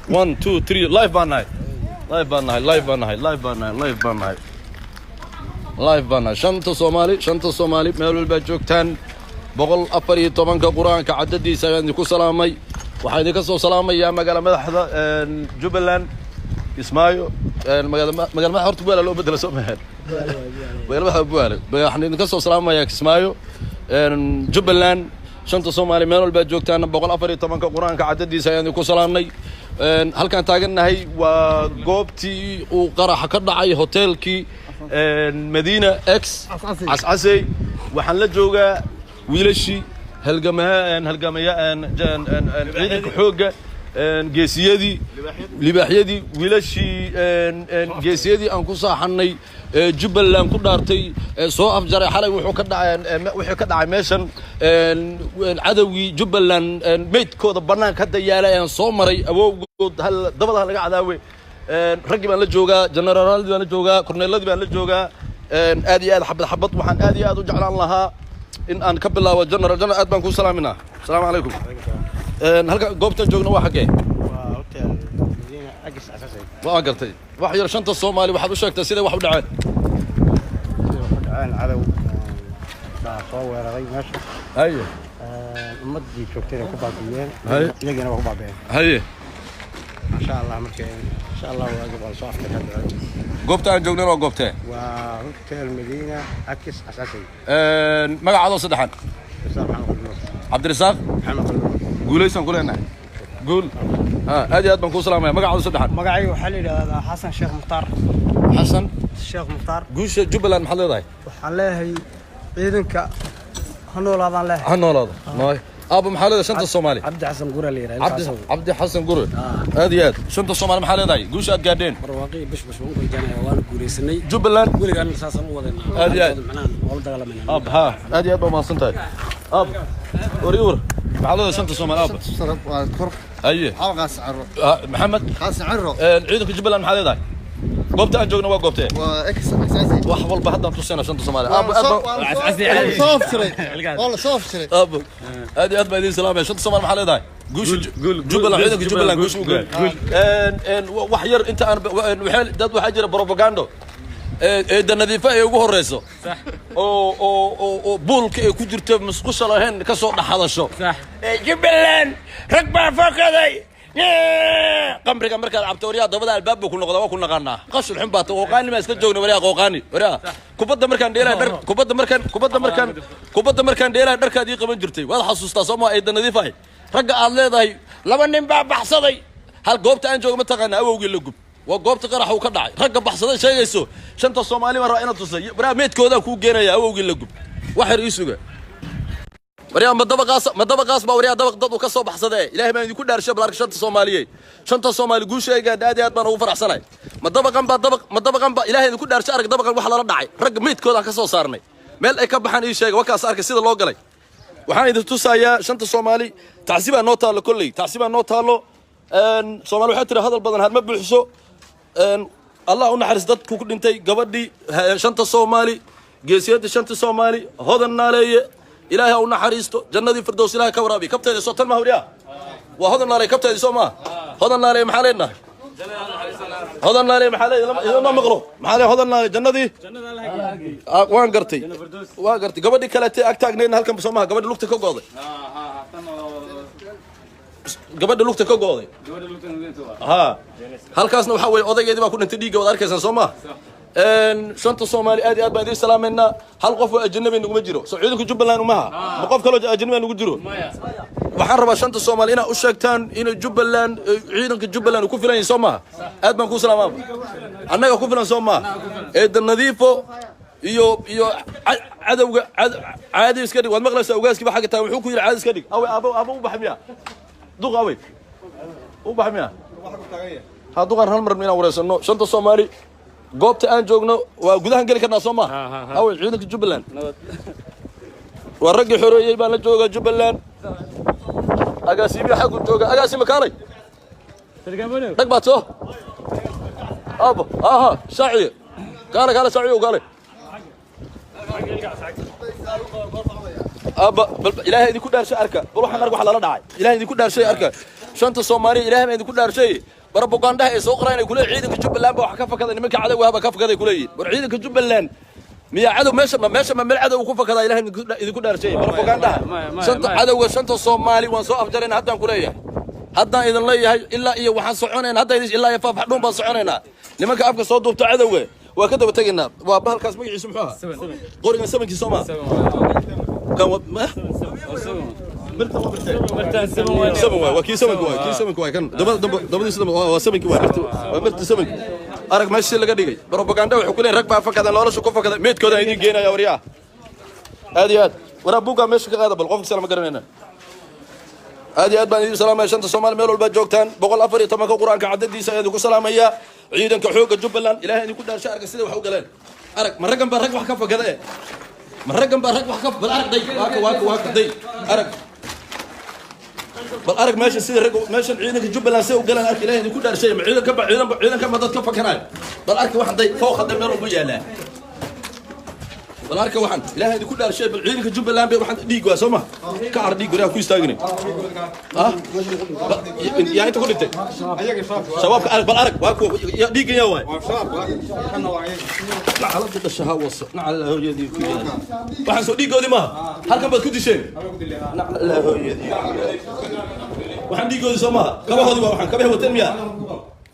1 2 3 live baan nahay, live baan nahay, live baan nahay, live baan nahay, live baan nahay, live baan nahay. Shanta Soomaali, shanta Soomaali meel walbaa joogtaan, 114-ka qur-aanka caddadiisa ayaan idinku salaamay. Waxaan idinka soo salaamayaa magaala madaxda Jubbaland, Kismaayo. Magaala madaxda horta Buaale loo bedela, soo mahan? Magaala madaxda Buaale. Waxaan idinka soo salaamayaa Kismaayo, Jubbaland. Shanta Soomaali meel walbaa joogtaan, 114-ka qur-aanka caddadiisa ayaan idinku salaamnay. Halkaan taagannahay waa goobtii uu qaraxa ka dhacay, hoteelkii Madiina ex Cascasey. Waxaan la joogaa wiilashii halgamaha, halgamaya ciidanka xoogga, geesiyadii, libaaxyadii, wiilashii geesiyadii aan ku saaxanay, Jubbaland ku dhaartay, soo afjaray xalay wuxuu ka dhacay, wuxuu ka dhacay meeshan. Cadowgii Jubbaland meydkooda bannaanka hadda yaala ayaan soo maray. Awowgood hal dabada laga cadaawe. Raggii baan la joogaa, generaaladii baan la joogaa, korneeladii baan la joogaa. Aad iyo aad xabad xabad waxaan aad iyo aad u jeclaan lahaa in aan ka bilaabo general. General, aad baan kuu salaaminaa. Asalaamu calaykum. Halka goobtan joogna waa xaggee? Waa hotel Madiina ex Cascasey. Waa gartay. Wax yar shanta Soomaali waxaad u sheegtaa siday wax u dhaceen. Sida wax u dhaceen, cadow baa soo weeraray meesha. Ummadii joogtayna ku baabi'iyeen. Iyagina waa ku baabi'een. Masha Allah, marka insha Allah waa soo aftiray hadda. Goobta aan joognana waa goobtee? Waa hotel Madiina ex Cascasey. Magacaadoo saddexan? Isaaq Maxamed Qalnuur. Cabdirasaaq Maxamed Qalnuur. Guulaysaan ku leenahay, guul. Aad iyo aad baan kuu salaamaya. Magacaado saddexan? Magacayga waxaa la yidhaahdaa Xasan Sheekh Mukhtaar. Xasan Sheekh Mukhtaar. Guusha Jubbaland maxaad leedahay? Waxaan leeyahay ciidanka ha noolaadaan leeyahay. Ha noolaado. Nooy aabba, maxaa leedahay shanta Soomaali? Cabdi Xasan Gure la yidhahdaa. Cabdi Xasan Gure, aad iyo aad. Shanta Soomaali maxaa leedahay guusha aad gaadheen? Barwaaqi bashbash baan u rajaynaya, waana guulaysanay. Jubbaland weligaan saasaan u wadaynaa. Aad iyo aad. Macnaha waa la dagaalamayna. Aab ha, aad iyo aad baa mahadsan tahay aab. War iwar, maxaa leedahay shanta Soomaali, aab? Kor. Haye. Qaas Caro. Maxamed Qaas Caro. Ciidanka Jubbaland maxaa leedahay? Goobta aan joogna waa goobtee? Waa ex Cascasey. Wax walba haddaan tusayna shanta Soomaali, aab. Aad baa soo aftiray, waa la soo aftiray. Aab, aad iyo aad baa idin salaamaya. Shanta Soomaali maxaa leedahay guusha Jubbaland, ciidanka Jubbaland guusha u gaadhay? Wax yar inta aan waxay dad waxaa jira propagando eedda Nadiifa ay ugu horeyso oo buulka ay ku jirto musqusha lahayn ka soo dhaxadasho. Jubbaland rag baa fakaday. Qamriga markaad cabto, waryaa, dabada albaab buu ku noqdaa. Waa ku naqaanaa, qashul xun baa ta. Qooqaani baan isla joogna, waryaa, qooqaani, waryaa. Kubadda markaan dheelay dhar, kubadda markaan dheelay dharkaad ii qaban jirtay, waad xasuustaa soo maa? Eedda Nadiifahay, ragga aad leedahay laba nin baa baxsaday, hal goobta aan jooga ma taqaana? Awowgii la gub, waa goobta qarax uu ka dhacay. Ragga baxsaday sheegayso, shanta Soomaali baan rabaa inaad tusay. Waryaa, meedkoodaan kuu geenaya. Awowgii la gub, wax yar ii suga. Waryaa, ma dabaqaas, ma dabaqaas baa, waryaa, dabaq dad uu ka soo baxsadee? Ilaahay baan idinku dhaarshay, bal arka shanta Soomaaliyeed. Shanta Soomaali guusha ay gaadha aad iyo aad baan ugu faraxsanahay. Ma dabaqan baa dabaq, ma dabaqan baa? Ilaahay idinku dhaarshay, arag dabaqan wax lala dhacay. Ragga meydkoodaan ka soo saarnay, meel ay ka baxaan ii sheega. Wakaas arkay sida loo galay. Waxaan idin tusayaa shanta Soomaali, tacsi baa noo taallo, kolley tacsi baa noo taallo. Soomaali waxay tiri hadal badan hadma buuxso. Allah u naxariis dadku ku dhintay, gabadhii shanta Soomaali, geesiyadii shanta Soomaali, Hodan Naaleeye, Ilaahay ha u naxariisto, jannadii firdows Ilaahay ka waraabiy. Kabteeda soo tan ma hawriyaa? Waa Hodan Naaleeye kabteeda, soo maa? Hodan Naaleeye maxaa leenahay? Hodan Naaleeye maxaa leeyahay? Idama maqlo. Maxaa leeyahay Hodan Naaleeye? Jannadii waan gartay, waan gartay. Gabadhii kaleete ag taagnaydna halkan soo maha? Gabadhii lugta ka go'day, gabadha lugta ka go'day ha, halkaasna waxaa weeye odaygeedii baa ku dhintay. Dhiigga waad arkaysaan, soo ma? Shanta Soomaali aad iyo aad baan idiin salaamaynaa. Hal qof oo ajnabi naguma jiro, soo ciidanka Jubbaland umaha? Ma qof kaloo ajnabi nagu jiro? Waxaan rabaa shanta Soomaali inaad u sheegtaan inay Jubbaland, ciidanka Jubbaland uu ku filan yahay, soo maha? Aad baan kuu salaamaa. Annaga ku filan, soo maha? Eedda Nadiifo iyo cadowga caadi iska dhig. Waad maqlaysaa, ogaaskiiba xagga taagan wuxuu ku yidhi caadi iska dhig. Awey aabo, aabo u bax miya? Duq awey u bax miya? Ha, duqaan hal mar inaan wareysano. Shanta Soomaali, goobta aan joogno waa gudahan geli karnaa, soo ma? Awey ciidanka Jubbaland? Waa raggii xoreeyey baan la joogaa Jubbaland. Agaasimiya xaggu jooga. Agaasima, kaalay, dhag baad soo aabo. Aha, shaaciye, kaale, kaale, shaaciyo, kaale aabba. Bal Ilaahay idinku dhaarshay arka, bal waxaan ark waxa lala dhacay. Ilaahay idinku dhaarshay arka. Shanta Soomaali, Ilaahay baan idinku dhaarshay, barabogaandhaha ay soo qoraan ay kuleeyihin ciidanka Jubbaland baa wax ka fakaday, nimanka cadowga baa ka fakaday kuleeyihin. War ciidanka Jubbaland miyaa cadow? Meesha ma meesha ma meel cadow ku fakadaa? Ilaahay idinku dhaarshay, barabogaandhaha shanta cadowga shanta Soomaali waan soo afjarayna. Haddaan kuleeyahay, haddaan idin leeyahay, ilaa iyo waxaan soconaynaa hadda idin ilaa iyo Faafxadhuun baan soconaynaa. Nimanka afka soo duubta cadowga waa ka daba tegaynaa. Waa bahalkaas magaciisu muxuu ahaa? Qorigan sabankii soo maa kan ma seven waay, waa kii sevenka waay, kii sevenka waay kan dabadiisa dambe waa sevenki waay, birta waa birta sevenki. Arag meesha si laga dhigay propaganda. Wuxuu ku leeyahay rag baa fakada, nolosha ku fakada, meedkooda idin geenaya. Waryaa, aad iyo aad waraa buuggaa meesha ka qaada. Bal qofka sala ma garanayna. Aad iyo aad baan idin salaamaya, shanta Soomaali meel walbaad joogtaan. 114-ka Qur-aanka cadadiisa ayaa idinku salaamaya. Ciidanka xoogga Jubbaland, Ilaahay idinku dhaarsha, arga sida wax u galeen. Arag, ma raggan baa rag wax ka fakada eh? Ma raggan baa rag wax ka? Bal arag, day, waaka waaka waaka, day, arag, bal arag meesha sida rag meeshan ciidanka Jubbaland sida u galeen. Arka, Ilaahay idinku dhaarshay, ma ciidanka ba ciidan ciidanka ma dad ka fakanayo? Bal arka waxan, day, fooq hadda meel walba yaalaa. Bal arka waxan, Ilaahay idinku dhaarshay, bal ciidanka Jubbaland bay waxan dhiig waa soo ma ka car dhiig guryaha ku istaagine ah yaa inta ku dhintay shabaabka. Arag, bal arag, waa kuwa dhiiggan yaa waay nacalada dhashaha waso nacala hooyadii ku yaal. Waxaan soo dhiigoodii maaha, halkan baad ku disheen. Nacala hooyadii, waxaan dhiigoodii soo maaha, kabahoodii waa waxaan kabahay wateen miyaa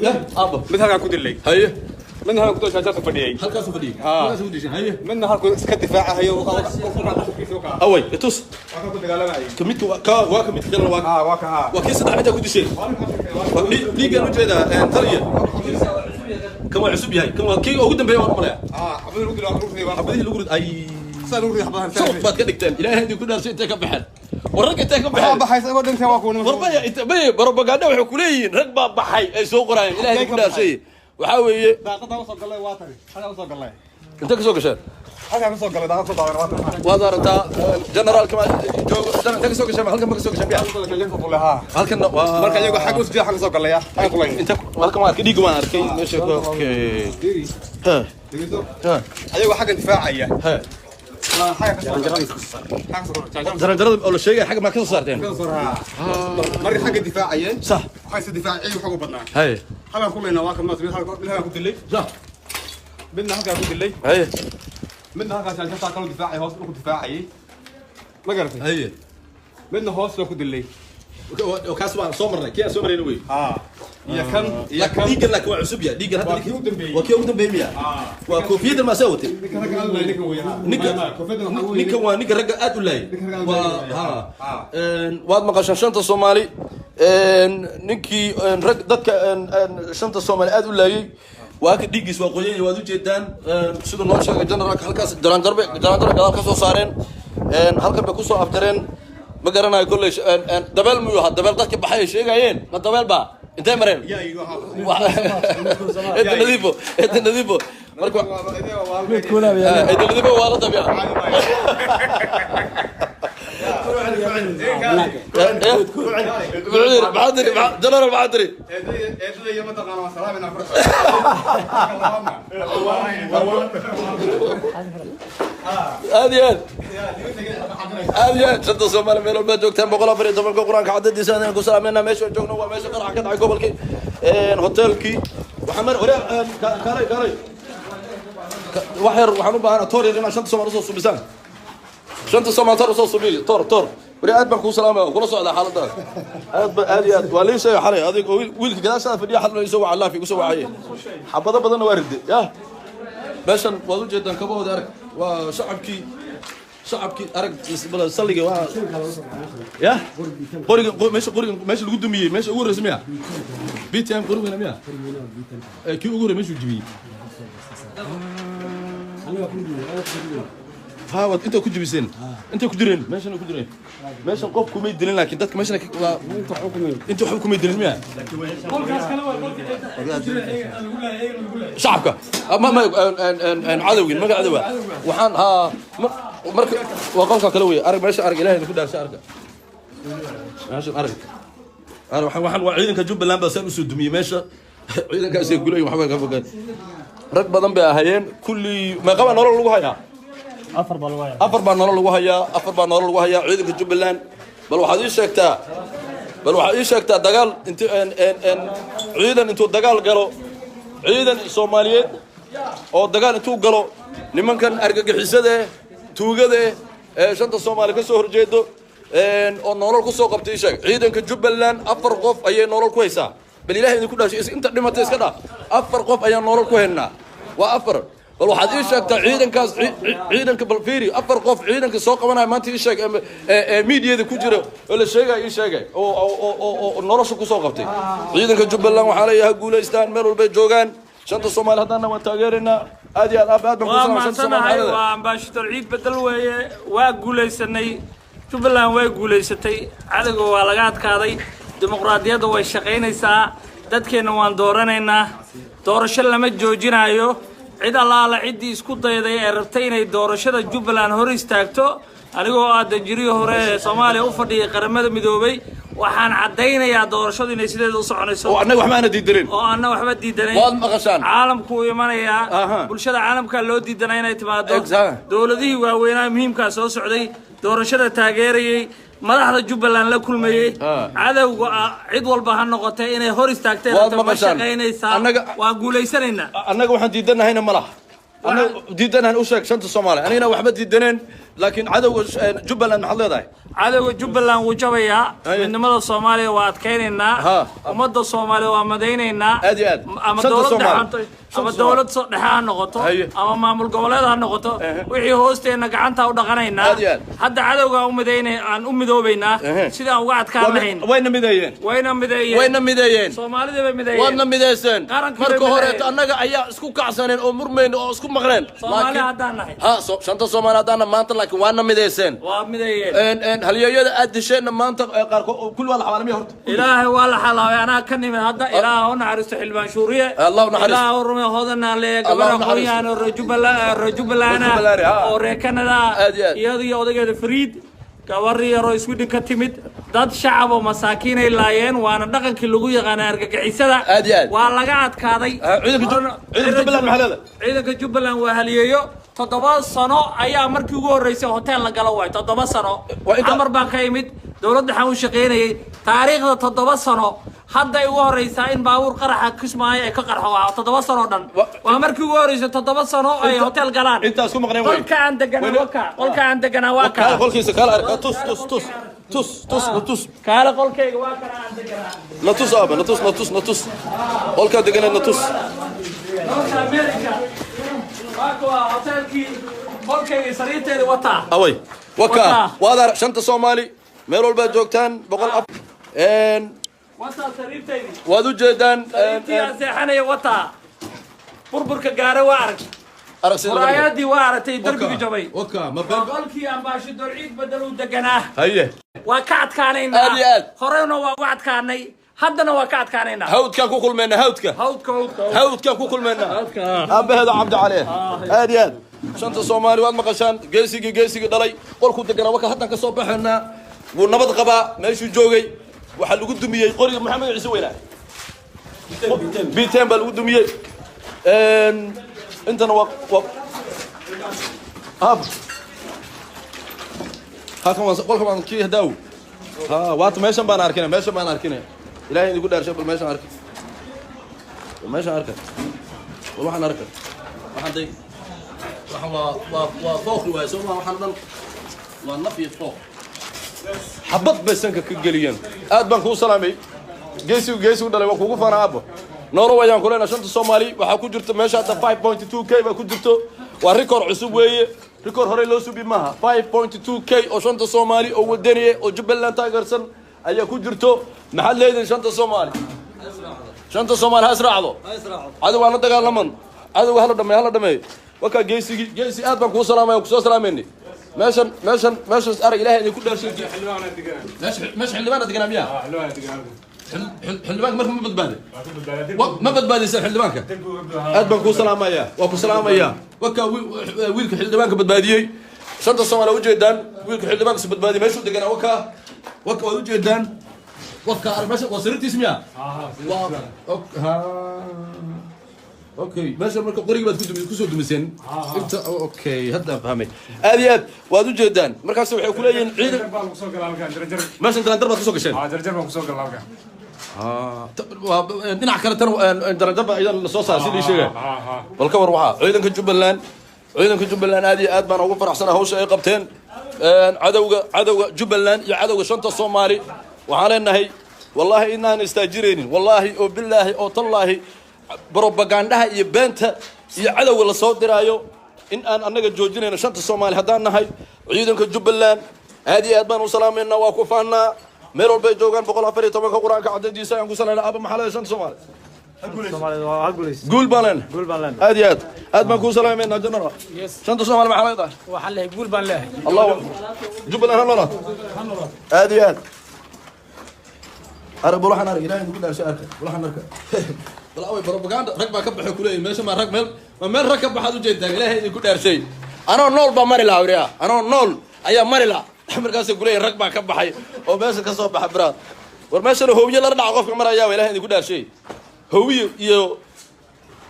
ya aabbo? Mid halkaan ku dilay. Haye. Midna halkaan ku dilay, fadhiyay. Halkaasuu fadhiyay, halkaasuu ku disheen. Haye. Midna halkuu iska difaacahayo. Away itus. Ku dagaalamayay. Ka midka ka waa ka midka kalena waa waa ka waa kii saddex midda ku disheen. Waa dhiiggan ujeedaa taliya. Kan waa cusub yahay, kan waa kii ugu dambeeya waan u malaya. Xabadii lagu dilay, xabadihii lagu rid ay suuq baad ka dhigteen. Ilaahay idinku dhaarsay, intay ka baxeen? War rag intay ka baxeen? Baxay isagoo dhintay waa kuwa. War maya, inta maya, propaganda waxay ku leeyihiin rag baa baxay ay soo qoraayeen. Ilaahay idinku dhaarsay, waxaa weeye daaqada usoo galay waa tani, halkaan usoo galay. Intay ka soo gasheen? Halkaan usoo galay, daaqada soo daawan waa tani. Waad aragtaa generaalka ma joogo. Intay ka soo gasheen? Halkan ma ka soo gasheen biya? Halkan waa marka iyago xag usoo jeeda, xag usoo galaya, xag kulay. Inta halkan waan arkay, dhiigga waan arkay meesha. Okay, ha ha. Ayagoo xaggan difaacaya. Ha. Jaranjarada oo la sheegay xagga maa ka soo saarteen? Marka xagga difaacayeen. Sax. Waxay se difaacay xog u badnaa. Haye. Halkaan kulayna waa ka mid halkaan ku dilay. Sax. Midna halkaan ku dilay. Haye. Midna halkaas jaranjarta kaloo difaacay, hoos ku difaacayay, ma garatay? Haye. Midna hoos loo ku dilay. Kaas waan soo marnay, kii aan soo marayna wey. Iyo kan iyo kan. Dhiiggan laakiin waa cusub yahay dhiiggan hadda. Waa kii ugu dambeeyey. Waa kii ugu dambeeyey miya? Waa koofiyaddan maa saa watay? Ninka ragga aad u laayay ninkan wey. Ninka ninkan waa ninka ragga aad u laayay waa ha. Waad maqashaan, shanta Soomaali, ninkii rag dadka shanta Soomaali aad u laayay waa ka dhiiggiis waa qoyan yahay, waad ujeedaan. Siduu noo sheegay generaalka, halkaas jaranjarbe jaranjaro gadaal ka soo saareen, halkan bay kusoo afjareen. Ma garanayo kolley dabeel muyuu ahaa, dabeel dadka baxay ay sheegayeen, ma dabeel baa? Intay mareen? Inta nadiifo, inta nadiifo, marka inta nadiifo waa la dabya. Maxaa tiri general? Maxaa tiri? Eedada iyo mataqaana waa salaamina. Aad iyo aad, aad iyo aad. Shanta Soomaali meel walba joogtaan, 114-ka Qur-aanka cadadiisa adaan ku salaamayna. Meesha joogno waa meesha qaraxa ka dhacay, gobolkii hoteelkii. Waxaan mar hore kaalay kaalay wax yar waxaan u baahanaa toor yar inaad shanta Soomaali usoo subisaan. Shanta Soomaali toor usoo subiy, toor toor. Wari, aad baan kuu salaamaya, waan kula socdaa xaaladaas aad ba aad iyo aad. Waa lii sheegay xalay adig oo wiilka gadaashaada fadhiya xalay isoo waca laafi igu soo wacaye, xabado badanna waa riday. Yah, meeshan waad ujeedaan, kabahooda arag, waa shacabkii, shacabkii arag salliga waa ya qoriga meesha, qoriga meesha lagu dumiyey, meesha ugu horreysa miya BTM qorigana miya kii ugu horrey meeshuu jibiyey? Ha, waad inta ku jibiseen, intay ku direen meeshan, ku direen meeshan. Qof kumay dilin laakiin dadka meeshan waa inta waxba kumay dilin miya shacabka ma cadowgin maga cadowga waxaan ha marka waa qolka kale wey. Arag meesha, arag, Ilaahay ku dhaarsha, arga meeshan, arag arag. Waxaan waa ciidanka Jubbaland baa saan usoo dumiyey meesha. Ciidankaasay gulay waxba ka fogaan. Rag badan bay ahaayeen kulli. Meeqa baa nolol lagu hayaa? Afar baa lagu hayaa. Afar baa nolol lagu hayaa, afar baa nolol lagu hayaa ciidanka Jubbaland. Bal waxaad ii sheegtaa Bal waxaa ii sheegtaa dagaal inti ciidan intuu dagaal galo, ciidan Soomaaliyeed oo dagaal intuu galo nimankan argagixisada eh, tuugada eh, ee shanta Soomaali ka soo horjeedo oo nolol ku soo qabtay, ii sheeg. Ciidanka Jubbaland 4 qof ayay nolol ku haysaa. Bal Ilaahay idinku dhaashay, inta dhimatay iska dhaaf, 4 qof ayaan nolol ku haynaa, waa 4. Bal waxaad ii sheegtaa ciidankaas, ciidanka, bal fiiri, 4 qof ciidanka soo qabanaya maanta, ii sheeg, ee miidiyada ku jira oo la sheegaya, ii sheegay oo nolosha ku soo qabtay ciidanka Jubbaland. Waxaa leeyahay guulaystaan meel walbay joogaan. Shanta Soomaali haddana waan taageeraynaa aad iyo aad. Aad baan Waa ku salaamay shanta mahadsannahay. Soomaali. Waa ambaashador Ciid Bedel weeye. Waa guulaysanay, Jubbaland way guulaysatay, cadowga waa laga adkaaday, dimuqraadiyadda way shaqaynaysaa, dadkeenna waan dooranaynaa, doorasho lama joojinayo. Cid allaala ciddii isku dayday ee rabtay inay doorashada Jubbaland hor istaagto, anigoo ah danjirihii hore ee Soomaaliya u fadhiyay Qaramada Midoobay, waxaan caddaynayaa doorashadu inay sideeda u soconayso. Oo annaga waxba aana diidanin. Oo anna waxba diidanayn. Waad maqashaan. Caalamku uu imanayaa. Bulshada caalamka loo diidanaa inay timaado. Dowladihii waaweynaa muhiimkaa soo socday, doorashada taageerayay, madaxda Jubbaland la kulmayey, cadowga cid walba ha noqotay inay hor istaagtay Waad rabta, ma maqashaan. shaqaynaysaa. Annaga Waan guulaysanaynaa. Annaga waxaan diidanahayna ma laha. Annaga diidanahan u sheeg shanta Soomaali, anigana waxba diidaneen, laakiin cadowga Jubbaland maxaad leedahay? Cadowga Jubbaland wuu jabayaa. Haye. Midnimada Soomaaliya waa adkaynaynaa. Ummadda Soomaaliya waa madaynaynaa. Aad iyo aad. Ama Shanta dowlad Soomaali. dhexe Shanta ama Soomaali. dowlad dhexe ha noqoto ama maamul goboleed ha noqoto, wixii hoosteenna gacanta u dhaqanaynaa. Aad iyo aad. Hadda cadowga u midaynay aan u midoobaynaa sidaan uga adkaan lahayn. Wayna mideeyeen. Wayna mideeyeen. Wayna mideeyeen. Soomaalida bay mideeyeen. Waadna mideyseen. Qarankii bay Marka horeeto mideeyeen. annaga ayaa isku kacsaneen oo murmayn oo isku maqneen. Soomaali haddaan nahay. Ha, shanta Soomaali haddaana maanta, laakiin waadna mideyseen. Waa mideeyeen. Halyeeyada aad disheenna maanta qaarkood kulli waa la xabaalamiya horta. Ilaahay waa la xalaabay. Anaa ka nimid hadda. Ilaah u naxariisto xildhibaan Shuuriye. Allah u naxariisto. Ilaah u rume Hodanaan le Allah gabar u naxariisto. aqoonyahan oo reer Jubbaland, reer Jubbaland Reer Jubbaland, ha. oo reer Canada. Aad iyo aad. Iyada iyo odaygeeda Fariid, gabar yaroo Sweden ka timid, dad shacab oo masaakiinay laayeen, waana dhaqankii lagu yaqaana argagixisada. Aad iyo aad. Waa laga adkaaday. Ciidanka Jubbaland maxaa leedahay? Ciidanka Jubbaland waa haliyeeyo. 7 sano ayaa markii ugu horreysay hotel la galo waay, 7 sano. Waa Amar baan ka imid, dowladda waxaan u shaqaynayay taariikhda 7 sano hadda ugu horreysaa in baabuur qaraxa Kismaayo ay ka qarxo. Waa 7 sano dhan. Waa markii ugu horreysay 7 sano ay hotel galaan. Intaas ku maqneen way. Qolka aan deganaa waka, qolka aan deganaa waa Kaale kaa. Qolkiisa kaale arka, tus, tus, tus, tus, tus, na tus. Kaale, qolkayga waa kana aan deganaa. Na tus aaba, na tus, na tus, na tus qolkaa deganeed, na tus. Dalka America waa kuwa hotelkii, qolkayga sariirteeda wataa. Away waka. Wakaa. Waad shanta Soomaali meel walbaad joogtaan boqol af Wataa sariirteydii. Waad u jeedaan. Sariirtii aan seexanaya wataa. Burburka gaare waa arag. Arag sida laga dhigay. Muraayadii waa aragtay, darbigii jabay. Waka ma Waa been? Qolkii ambaashador Ciid Bedel uu deganaa. Waa ka adkaanaynaa. Aad iyo aad. Horena waa uga adkaanay, haddana waa ka adkaanaynaa. Hawdkaan ku kulmeynaa, hawdka. Hawdka, hawdka. Hawdkaan ku kulmeynaa. Hawdka. Aabaheeda Cabdi Cali, aad iyo aad. Shanta Soomaali waad maqashaan. Geesigii dhalay qolkuu deganaa waka. Haddaan ka soo baxaynaa, wuu nabad qabaa. Meeshuu joogay waxaa lagu dumiyey qoriga maxaa magaciisa weynaa, B10 baa lagu dumiyey. Intana waa hab halkan waan qolka baan kii hadaaw ha waata. Meeshan baan arkinay, meeshan baan arkinay. Ilaahay idinku dhaarshay, bal meeshan arka, bal meeshan arka, bal waxaan arka, waxaan day, waxaan waa fooqi waaye soo ma? Waxaan dhan waa naf iyo fooq, xabad bay sanka ka geliyeen. Aad baan kuu salaamay. Geesigu dhalay waa kugu faana aabbo. Noolo wayaan ku leenahay. Shanta Soomaali waxaa ku jirta meesha hadda 5.2 K baa ku jirto. Waa rikoor cusub weeye, rikoor horey loo subi maaha. 5.2 K oo shanta Soomaali oo wadaniye oo Jubbaland taageersan ayaa ku jirto. Maxaad leedihin shanta Soomaali? Shanta Soomaali ha israacdo, cadow aan la dagaalaman, cadowga hala dhameey, hala dhameey. Wakaa geesigii, geesi, aad baan kuu salaamaya, kusoo salaamayni. Meeshan arag, Ilaahay idinku dhaarshay. Meesha xildhibaana deganaa miyaa? Xildhibaanka marka ma badbaaday? Ma badbaadaysan xildhibaanka? Aad baan kuu salaamayaa, waa ku salaamayaa. Wakaa wiilka xildhibaanka badbaadiyey. Shanta Soomaali ujeedaan wiilka xildhibaanka badbaadiyey meeshuu deganaa. Waka waad ujeedaan. Waka arag meesha, waa sariirtiis miyaa? Waa ha. Okay, meesha marka qorigii baad ku soo dumiseen inta. Okay, haddaan fahmay aad iyo aad waad u jeedaan. Markaas waxay ku leeyihiin ciidan baa lagu soo galaa halkan, jarjar. Meeshan jaranjar baad kusoo gasheen? Aa, jarjar baan kusoo galaa halkan. Dhinac kale tan jaranjar baa idan lasoo saaray sidii sheegay. Bal ka war waxaa ciidanka Jubbaland, ciidanka Jubbaland aad iyo aad baan ugu faraxsanahay hawsha ay qabteen. Cadowga Jubbaland iyo cadowga shanta Soomaali waxaan leenahay, wallaahi inaan istaajiraynin, wallaahi oo bilaahi oo tallaahi, propagandaha iyo beenta iyo cadowga la soo diraayo in aan annaga joojinayno shanta Soomaali haddaan nahay. Ciidanka Jubbaland aad iyo aad baan u salaamaynaa, waa ku faannaa meel walbay joogaan. 114-ka qur-aanka cadadiisa ayaan ku salaynaa. Aba, maxaa leedahay shanta Soomaali? Guul baan leenahay. Guul baan leenahay. Aad iyo aad aad baan kuu salaamaynaa, general. Shanta Soomaali maxaa leedahay? Waxaan leeyahay guul baan leeyahay. Allahu akbar, Jubbaland ha noolaato. Aad iyo aad arag, bal waxaan arag, Ilaahay nagu dhaarshay, arka bal waxaan arka. Bal away propaganda, rag baa ka baxay kuleeyahay meesha. Ma rag meel, ma meel rag ka baxaad ujeedaan? Ilaahay idinku dhaarshay, anoo nool baa mari lahaa wariyaa, anoo nool ayaa mari lahaa. Markaasay kuleeyahay rag baa ka baxay oo meesha ka soo baxa biraad. War meeshana hoobiye lala dhaca qofka marayaa. Ilaahay idinku dhaarshay, hoobiye iyo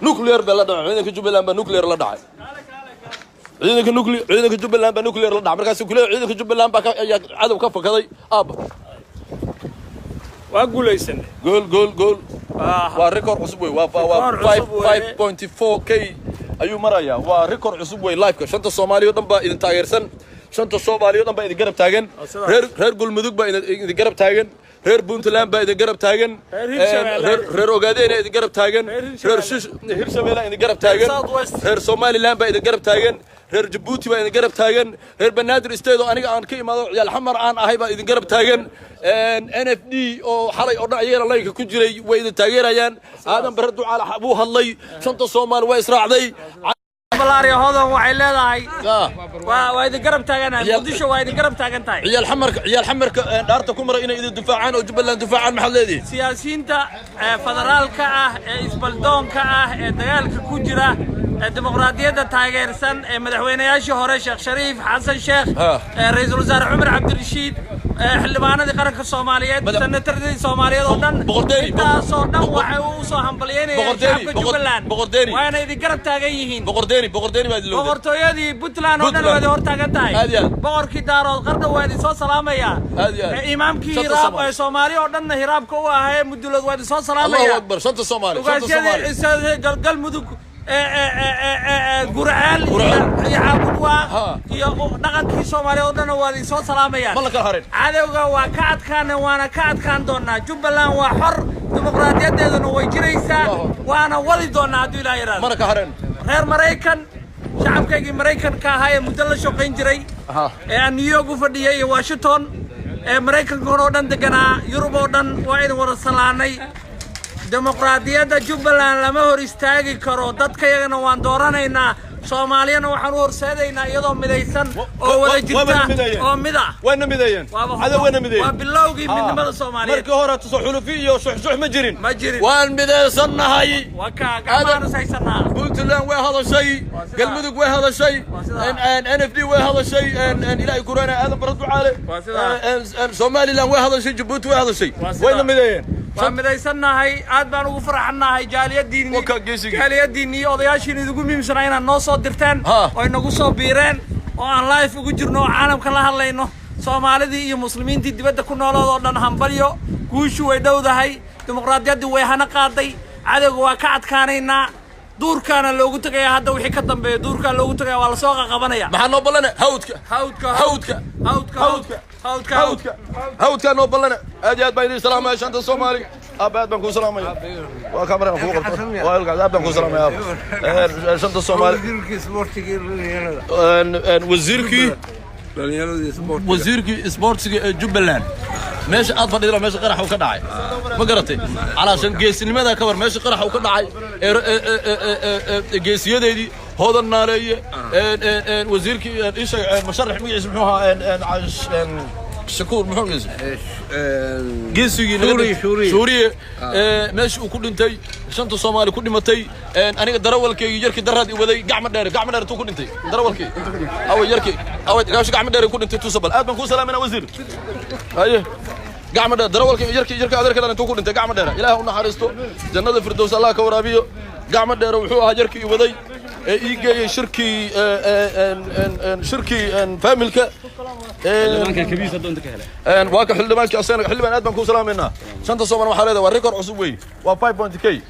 nuclear baa la dhacay. Ciidanka Jubbaland baa nuclear la dhacay. Ciidanka nuclear, ciidanka Jubbaland baa nuclear la dhacay. Markaasay kuleeyahay ciidanka Jubbaland baa ka ayaa cadow ka fakaday. Aaba, waa guulaysanay. Gool, gool, gool! Waa record cusub wey. Waa Record cusub weeye. 5.4K ayuu marayaa. Waa record cusub wey. Liveka shanta Soomaali oo dhan baa idin taageersan, shanta Soomaali oo dhan baa idin garab taagan. Sidaas. Reer Galmudug baa idin garab taagan, reer Puntland baa idin garab taagan, Reer Hirshabeelle. Reer Ogaadeen idin garab taagan, Reer reer Hirshabeelle. Hirshabeelle idin garab taagan, South West. Reer Somaliland baa idin garab taagan, reer Jabuuti baa idin garab taagan, reer Banaadir State oo aniga aan ka imaado, ciyaal Xamar aan ahay baa idin garab taagan. NFD oo xalay oo dhan ayagana laynka ku jiray way idin taageerayaan. Aadan Bare Ducaal buu hadlay. Shanta Soomaali waa israacday. Balaariya Hodan waxay leedahay waa idin garab taaganahay. Muqdisho waa idin garab taagan tahay. Ciyaal Xamarka, ciyaal Xamarka dhaarta ku maray inay idin difaacaan oo Jubbaland difaacaan, maxaad leedihin? Siyaasiyiinta federaalka ah ee isbaldoonka ah ee dagaalka ku jira ee dimuqraadiyadda taageersan ee madaxweynayaashii hore Sheekh Shariif, Xasan Sheekh, ra'iisul wasaare Cumar Cabdirashiid, xildhibaanadii qaranka Soomaaliyeed, senataradii Soomaaliyeed oo dhan, Boqor Deeni, intaasoo dhan waxay u soo hambalyeynayaan Boqor Deeni, shacabka Jubbaland. Boqor Deeni. Waana idin garab taagan yihiin. Boqor Deeni, Boqor Deeni baa idin lowday. Boqortooyadii Puntland oo dhan Puntland. waa idin hor taagan tahay. Aad iyo aad. Boqorkii Daarood Qardho waa idin soo salaamaya. Aad iyo aad. Imaamkii Shanta Hiraab Soomaali. ee Soomaali oo dhanna hiraabka u ahaa ee Mudulood waa idin soo salaamaya. Allahu akbar, shanta Soomaali, shanta Soomaali. Ugaasyadii Galmudug, Gurceel Gurceel. iyo Caabudwaaq iyo dhaqankii Soomaaliya oo dhanna waa idin soo salaamayaan. Ma la kala harin. Cadowga waa ka adkaana, waana ka adkaan doonaa. Jubbaland waa xor, dimuqraadiyadeeduna way jiraysaa. Allahu akbar. Waana wadi doonaa hadduu Ilaah yidhaahdo. Mana ka hareen. Reer Maraykan, shacabkaygii Maraykanka ahaa ee muddo la shaqayn jiray ee aan New York u fadhiyay iyo Washington, ee Maraykanka oo dhan deganaa, Yurub oo dhan, waa idin wada salaanay. Dimuqraadiyadda Jubbaland lama hor istaagi karo. Dadkayagana waan dooranaynaa, Soomaaliyana waxaan u horseedaynaa iyadoo midaysan oo wada Waaba jirta mideeyeen. oo mid ah. Wayna mideeyeen. Cadow wayna mideeyeen. Waa bilowgii midnimada Soomaaliyeed. Markii hore tuso xulufi iyo shuxshux ma jirin. Ma jirin. Waan midaysannahay. Waa kaa gacmahaan is haysanaa. Puntland way hadashay. Waa sidaa. Galmudug way hadashay. Waa sidaa. NFD way hadashay, Ilaahay kuraana, Aadan Bare Ducaale. Waa sidaa. Somaliland way hadashay, Jabuuti way hadashay. Waa sidaa. Wayna mideeyeen. Waa midaysannahay, aad baan ugu faraxannahay jaaliyadiinni. Wakaa geesigii. Jaaliyadiinni iyo odayaashiin idigu muhiimsanaa inaad noo soo dirteen oo inagu soo biireen oo aan live ugu jirno oo caalamka la hadlayno. Soomaalidii iyo muslimiintii dibadda ku noolood oo dhan hambalyo. Guushu way dhowdahay, dimuqraadiyaddii way hana qaaday, cadowga waa ka adkaanaynaa. Duurkaana loogu tegayaa hadda wixii ka dambeeya, duurkaa loogu tegaya, waa lasoo qaqabanaya. Maxaa noo ballane? Hawdka. Hawdka. Hawdka. Hawdka. Hawdka. Hawdka. Hawdka, hawdkaa noo ballane. Aad iyo aad baan idin salaamaya shanta Soomaali. Aaba, aad baan kuu salaamaya. Waa kamaraan kuu qabto. Waa ilkaas. Aad baan kuu salaamaya aaba. Shanta Soomaali. Wasiirkii isboortiga iyo dhalinyarada. Wasiirkii Dhalinyarada isboortiga. Wasiirkii isboortiga ee Jubbaland, meesha aad fadhidana meesha qarax uu ka dhacay, ma garatay? Calaashan geesinimada ka war, meesha qarax uu ka dhacay ee geesiyadeedii Hodan Naaleeye, wasiirkii isha musharax magaciisa muxuu ahaa? Shakuur, muxuu magaciisa? Geesigii naga Shuuriye, dhintay. Shuuriye. Shuuriye, meesha uu ku dhintay, shanta Soomaali ku dhimatay. Aniga darawalkaygii yarkii daraad i waday, gacmo dheer, gacmo dheer intuu ku dhintay darawalkii, awe yarkii, awe gaasho gacmo dheer ku dhintay tuusabal. Aad baan kuu salaamayna wasiir. Haye, gacmo dheer darawalkii yarkii, yarkii adeerka dhan intuu ku dhintay gacmo dheer. Ilaah u naxariisto, jannada firdows Allah ka waraabiyo. Gacmo Dheere wuxuu ahaa yarkii i waday ee ii geeyey shirkii shirkii faamilka. Waa ka xildhibaankii asagana. Xildhibaan, aad baan kuu salaamaynaa. Shanta Soomaal waxaa leedahay waa record cusub wey, waa 5 k.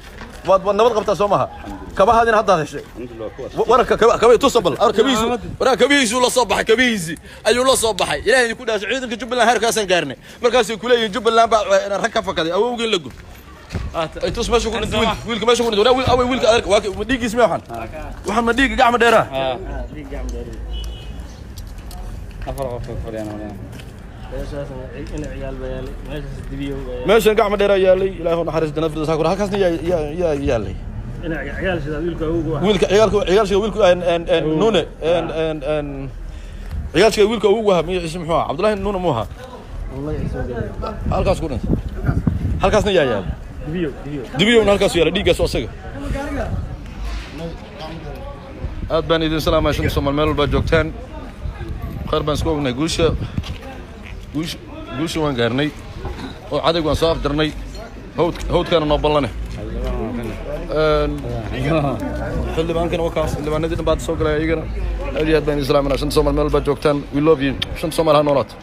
Waad nabad qabtaa, soo maha? Kabahaadina haddaad heshay wararka kaba tusabal kabihiisu, waraa kabihiisuu la soo baxay, kabihiisii ayuu la soo baxay. Ilaahay idinku dhaashay, ciidanka Jubbaland heerkaasaan gaarnay. Markaasay kuleeyihiin Jubbaland baa rag ka fakaday. Awowgeen la gub ay tus meesha ku dhintay wiilka, wiilka meesha ku dhintay. Waraa awey wiilka adeerka waa ma dhiiggiis miya? Waxaan ma dhiigga Gacmo Dheeraa? Afar qof fadhiyaan. Meeshan Gacmo Dheeraa yaalay. Ilaahu naxariis janna firdawsa ku. Halkaasna yaa yaalay? Wiilka ciyaalka, ciyaalshiga wiilku Nuune, ciyaalshiga wiilka ugu ahaa magaciisa muxuu ahaa? Cabdullaahi Nuune muu ahaa? Halkaas ku dhintay. Halkaasna yaa yaalay? Dibiyowna halkaas yaalay dhiiggaas asaga. Aad baan idin salaamaya, shanta Soomaal meel walbaa joogtaan. Khayr baan isku ognahay. Guusha, guusha, guusha waan gaarnay oo cadayg waan soo afjarnay. Hawd hawdkaana noo ballane. Xildhibaankana waa kaas. Xildhibaanadii dhan baad soo galaya iyagana. Aad iyo aad baan idin salaamanaa, shanta Soomaal meel walbaa joogtaan. We love you. Shanta Soomaal ha noolaato.